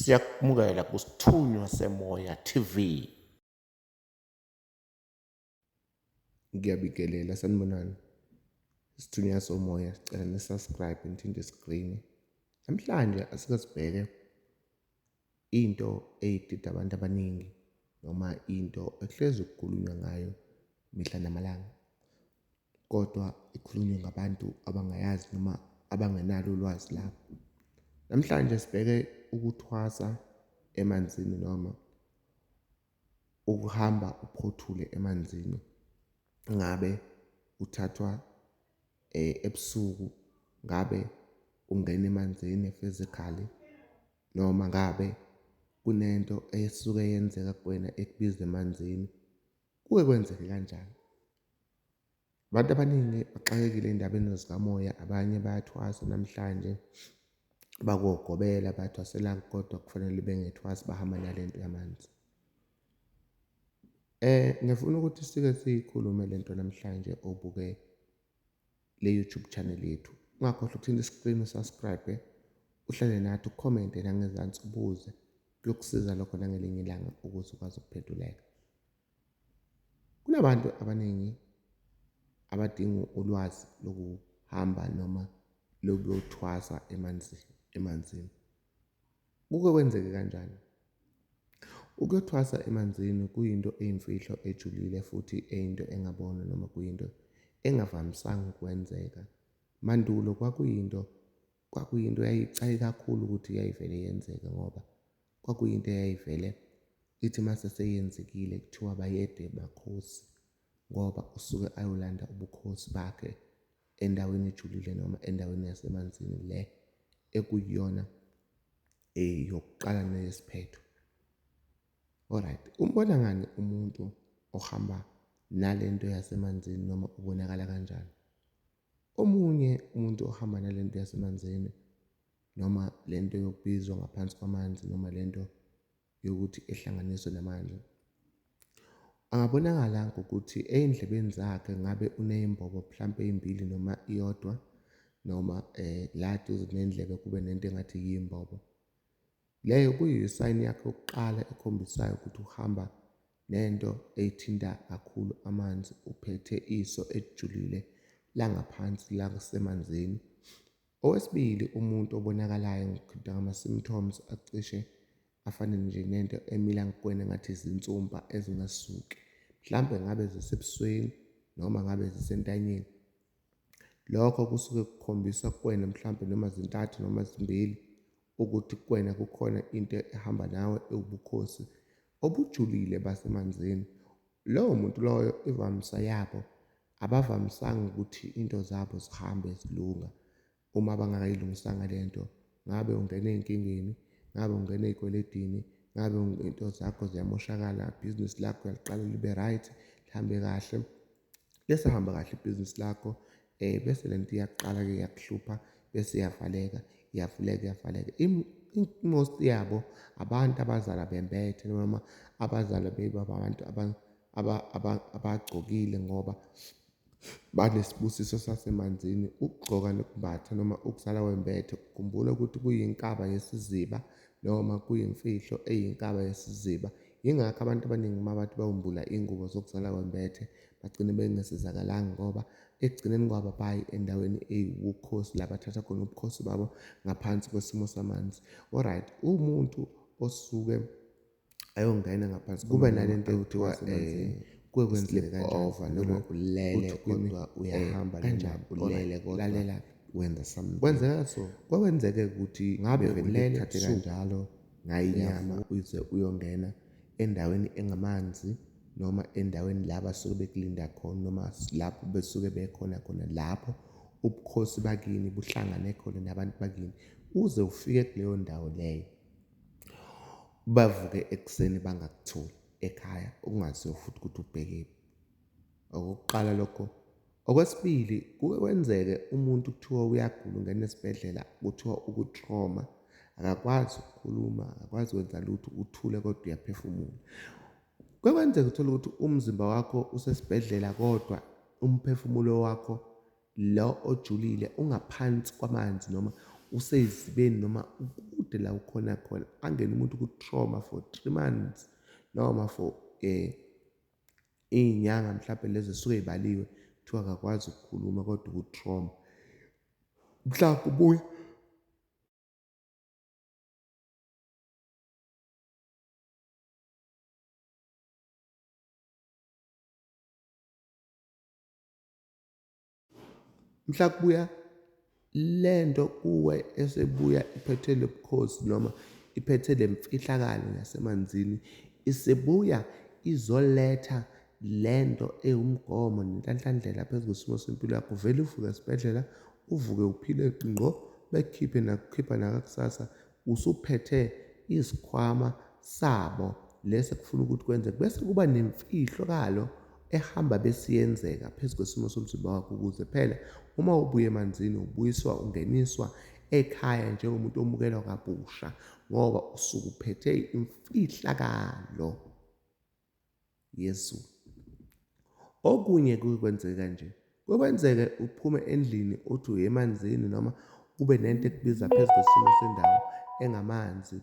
Siyakumukela kuSithunywa Semoya TV. Ngiyabingelela, sanibonani. Isithunywa somoya sicela ni-subscribe nithinte screen. Namhlanje asike sibheke into eyidida abantu abaningi noma into ekuhlezi kukhulunywa ngayo mihla namalanga kodwa ikhulunywe ngabantu abangayazi noma abangenalo ulwazi labo. Namhlanje sibheke ukuthwasa emanzini noma ukuhamba uphothule emanzini ngabe uthathwa ebusuku, ngabe ungena emanzini physically noma ngabe kunento esuke yenzeka kuwena ekubiza emanzini, kuke kwenzeke kanjani? Abantu abaningi baxakekile ey'ndabeni zikamoya, abanye bayathwasa namhlanje, bakogobela bathwasela kodwa kufanele bengethwasi bahamba nale nto yamanzi. Ngifuna ukuthi sike siyikhulume le nto namhlanje obuke le YouTube channel yethu. Ungakhohlwa ukuthinta i-screen usubscribe, uhlale nathi ukhomente nangezansi ubuze, kuyokusiza lokho nangelinye ilanga ukuze ukwazi ukuphenduleka. Kunabantu abaningi abadinga ulwazi lokuhamba noma lokuyothwasa emanzini, emanzini. Kuke kwenzeke kanjani? Ukuyothwasa emanzini kuyinto eyimfihlo ejulile futhi eyinto engabonwa noma kuyinto engavamisanga ukwenzeka. Mandulo kwakuyinto kwakuyinto eyayixake kakhulu ukuthi yayivele yenzeke ngoba kwakuyinto eyayivele ithi mase seyenzekile kuthiwa bayede makhosi ngoba usuke ayolanda ubukhosi bakhe endaweni ejulile noma endaweni yasemanzini le ekuyiyona yokuqala neyesiphetho. Alright, umbona ngani umuntu ohamba nalento yasemanzini noma ubonakala kanjani? Omunye umuntu ohamba nalento yasemanzini noma lento yokubizwa ngaphansi kwamanzi noma lento yokuthi ehlanganiswe namanzi angabonakala ngokuthi ey'ndlebeni zakhe ngabe uney'mbobo mhlampe ey'mbili noma iyodwa noma la duze nendlebe kube nento engathi yimbobo. Leyo kuyisayini yakhe yokuqala ekhombisayo ukuthi uhamba nento ethinta kakhulu amanzi, uphethe iso elijulile langaphansi lasemanzini. Owesibili umuntu obonakalayo ngokuthinta ngama-symptoms acishe afane nje nento emila kuwena ngathi izinsumpa ezingasuki, mhlampe ngabe zisebusweni noma ngabe zisentanyeni. Lokho kusuke kukhombisa kuwena mhlampe noma zintathu noma zimbili ukuthi kuwena kukhona into ehamba nawe ewubukhosi obujulile basemanzini. Lowo muntu loyo ivamisa yabo abavamisanga ukuthi into zabo zihambe zilunga uma bangakayilungisanga le nto. Ngabe ungena ey'nkingeni, ngabe ungena ey'kweledini, ngabe into zakho ziyamoshakala, ibhizinisi lakho uyaliqala libe right, lihambe kahle. Bese hamba kahle ibhizinisi lakho bese lento iyaqala-ke iyakuhlupha bese iyavaleka, iyavuleka, iyavaleka. Most yabo abantu abazala bembethe noma abazala beba abantu abagcokile ngoba banesibusiso sasemanzini. Ukugcoka nokumbatha noma ukuzala wembethe, khumbula ukuthi kuyinkaba yesiziba noma kuyimfihlo eyinkaba yesiziba. Yingakho abantu abaningi uma bathi bayombula iy'ngubo zokuzala wembethe bagcine bengasizakalanga ngoba ekugcineni kwabo bayi endaweni eyiwukhosi la bathatha khona ubukhosi babo ngaphansi kwesimo samanzi. Alright, umuntu osuke ayongena ngaphansi kube nalento ekuthiwa kuke kwenzeke kanjani over noma ulele kodwa uyahamba kanjani ulele kodwa lalela wenza something kwenzeka so Kwakwenzeke ukuthi ngabe bevele ulele bekuthathe kanjalo ngayinyama uze uyongena endaweni engamanzi noma endaweni la basuke bekulinda khona noma lapho besuke bekhona khona lapho ubukhosi bakini buhlangane khona nabantu bakini uze ufike kuleyo ndawo leyo bavuke ekuseni bangakutholi ekhaya okungaziwa futhi ukuthi ubhekephi. Okokuqala lokho. Okwesibili, kuke kwenzeke umuntu kuthiwa uyagula ungena esibhedlela kuthiwa uku-trauma, akakwazi ukukhuluma, akakwazi ukwenza lutho, uthule kodwa uyaphefumula. Kuke kwenzeke uthole ukuthi umzimba wakho usesibhedlela kodwa umphefumulo wakho lo ojulile ungaphansi kwamanzi noma useyizibeni noma ukude la ukhona khona. Angene umuntu ku-trauma for 3 months noma for iy'nyanga mhlampe lezo zisuke y'baliwe, kuthiwa akakwazi ukukhuluma kodwa uku-trauma. Mhlawumbe ubuye mhla kubuya lento kuwe esebuya iphethe lobukhosi noma iphethe lemfihlakalo yasemanzini, isibuya izoletha lento ewumgomo nenhlanhlandlela phezu kwesimo sempilo yakho. Uvele uvuke esibhedlela, uvuke uphile ngqo, bekukhiphe nakukhipha nakakusasa usuphethe isikhwama sabo lesi ekufuna ukuthi kwenzeke. Bese kuba nemfihlakalo ehamba besiyenzeka phezu kwesimo somzimba wakho, ukuze phela uma ubuya emanzini ubuyiswa ungeniswa ekhaya njengomuntu omukelwa kabusha, ngoba usuke uphethe imfihlakalo yezulu. Okunye kukwenzeka nje, kukwenzeke uphume endlini uthi uye emanzini noma kube nento ekubiza phezu kwesimo sendawo engamanzi,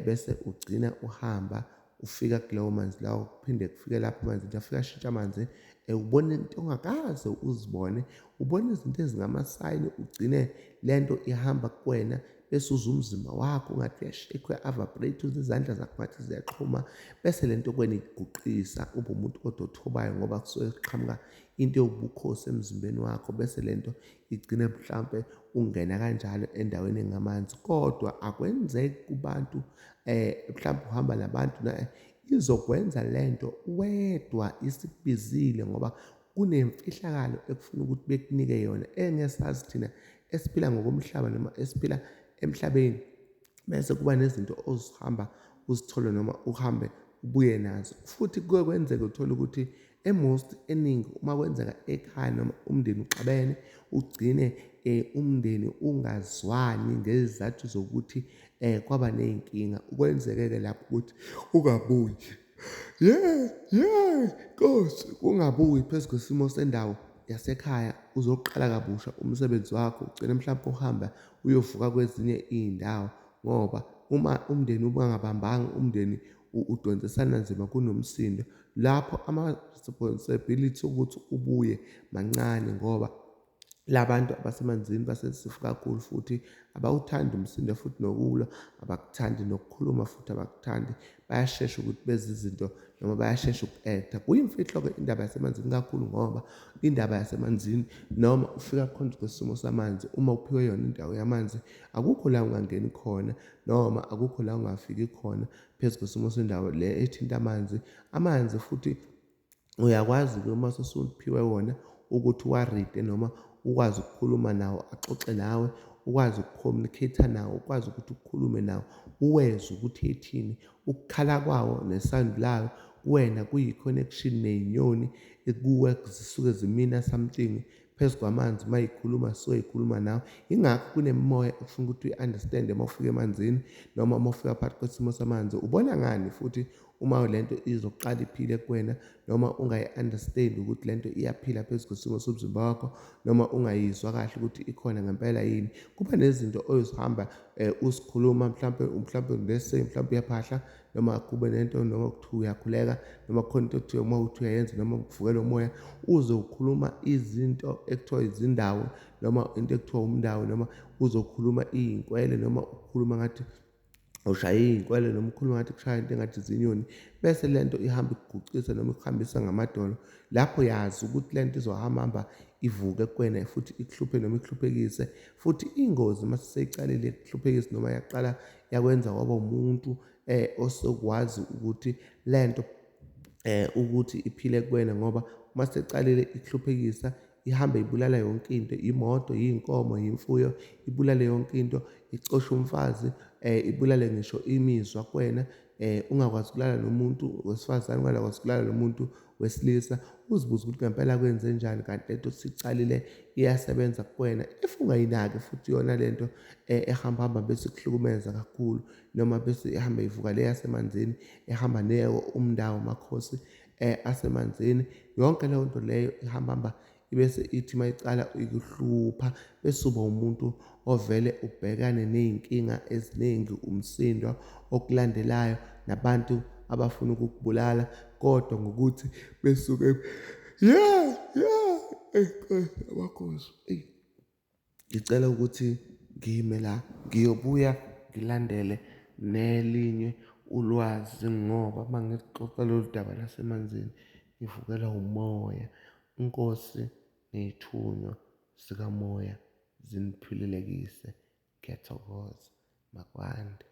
bese ugcina uhamba ufika kuleyo manzi lawo, kuphinde kufike lapho amanzi afika ashintshe amanzi, ubone into ongakaze uzibone, ubone izinto ezingamasayini, ugcine lento ihamba kuwena, bese uzwa umzimba wakho ungathi uyashake, uya-vibrate, uzwe izandla zakho ngathi ziyaxhuma, bese lento kuwena ikuguqisa, ube umuntu kodwa othobayo ngoba kusuke kuqhamuka into ewubukhosi emzimbeni wakho, bese lento igcine mhlampe ungena kanjalo endaweni engamanzi. Kodwa akwenzeki kubantu, mhlawumbe uhamba nabantu izokwenza lento wedwa isikubizile, ngoba kunemfihlakalo ekufuna ukuthi bekunike yona engesazi thina esiphila ngokomhlaba noma esiphila emhlabeni. Bese kuba nezinto ozihamba uzithole noma uhambe ubuye nazo. Futhi kuke kwenzeke uthole ukuthi emost eningi uma kwenzeka ekhaya noma umndeni uxabene, ugcine umndeni ungazwani ngezizathu zokuthi kwaba ney'nkinga. Kwenzeke-ke lapho ukuthi ungabuyi, Nkosi, ungabuyi phezu kwesimo sendawo yasekhaya, uzoqala kabusha umsebenzi wakho, ugcine mhlawumpe uhamba uyovuka kwezinye iy'ndawo, ngoba uma umndeni ubangabambanga, umndeni udonsisana nzima, kunomsindo lapho ama-responsibility ukuthi ubuye mancane, ngoba labantu abasemanzini basensitive kakhulu futhi abawuthandi umsindo, futhi nokulwa abakuthandi, nokukhuluma futhi abakuthandi, bayashesha ukuthi benze izinto noma bayashesha uku-act-a. Kuyimfihlo-ke indaba yasemanzini kakhulu, ngoba indaba yasemanzini noma ufika khona kwesimo samanzi, uma uphiwe yona indawo yamanzi akukho la ungangeni khona noma akukho la ungafiki khona phezu kwesimo sendawo le ethinta amanzi. Amanzi futhi uyakwazi-ke uma usuphiwe wona ukuthi uwaride noma ukwazi ukukhuluma nawo, axoxe nawe, ukwazi uku-communicate nawo, ukwazi ukuthi ukhulume nawo, uwezwe ukuthi ethini, ukukhala kwawo nesandi layo kuwena kuyi-connection ney'nyoni kuwe zisuke zimina something phezu kwamanzi, uma yikhuluma zisuke yikhuluma nawe. Yingakho kunemimoya ekufuna ukuthi uyi-understand-e uma ufika emanzini noma uma ufika phakathi kwesimo samanzi. Ubona ngani futhi uma lento izoqala iphile kuwena noma ungayi-understand ukuthi lento iyaphila phezu kwesimo somzimba wakho, noma ungayizwa kahle ukuthi ikhona ngempela yini. Kuba nezinto ozihamba uzikhuluma, mhlampe let's say mhlampe uyaphahla, noma kube nento noma kuthiwa uyakhuleka, noma kukhona into ekuthiwa uma uthi uyayenza noma kuvukela umoya, uzokhuluma izinto ekuthiwa izindawo noma into ekuthiwa umndawo, noma uzokhuluma iy'nkwele, noma ukukhuluma ngathi ushaya iy'nkwele, noma ukhuluma ngathi kushaya into engathi izinyoni, bese lento ihamba ikuguqisa noma ikuhambisa ngamadolo. Lapho yazi ukuthi lento izohamba hamba ivuke kuwena futhi ikuhluphe noma ikuhluphekise. Futhi ingozi uma seyicalile ikuhluphekise noma yaqala yakwenza waba umuntu osokwazi ukuthi lento ukuthi iphile kuwena, ngoba uma secalile ikuhluphekisa ihambe ibulala yonke into, imoto, iy'nkomo, imfuyo, ibulale yonke into, icoshe umfazi, ibulale ngisho imizwa kuwena, ungakwazi ukulala nomuntu wesifazane, ungakwazi ukulala nomuntu wesilisa, uzibuze ukuthi ngempela kwenze njani kanti lento sicalile iyasebenza kuwena. If ungayinaki futhi yona lento ehamba hamba bese kuhlukumeza kakhulu, noma bese ihamba ivuka le yasemanzini, ehamba neyo umndawo makhosi asemanzini, yonke leyo nto leyo ihamba hamba Ibese ithi uma icala ikuhlupha bese uba umuntu ovele ubhekane ney'nkinga eziningi, umsindo okulandelayo nabantu abafuna ukukubulala kodwa ngokuthi besuke yeah yeah eyi Nkosi yamakhosi eyi. Ngicela ukuthi ngime la, ngiyobuya ngilandele nelinye ulwazi ngoba uma ngixoxa lolu daba lasemanzini ngivukelwa umoya. Inkosi ney'thunywa zikamoya ziniphilelekise. Ngiyathokoza, makwande.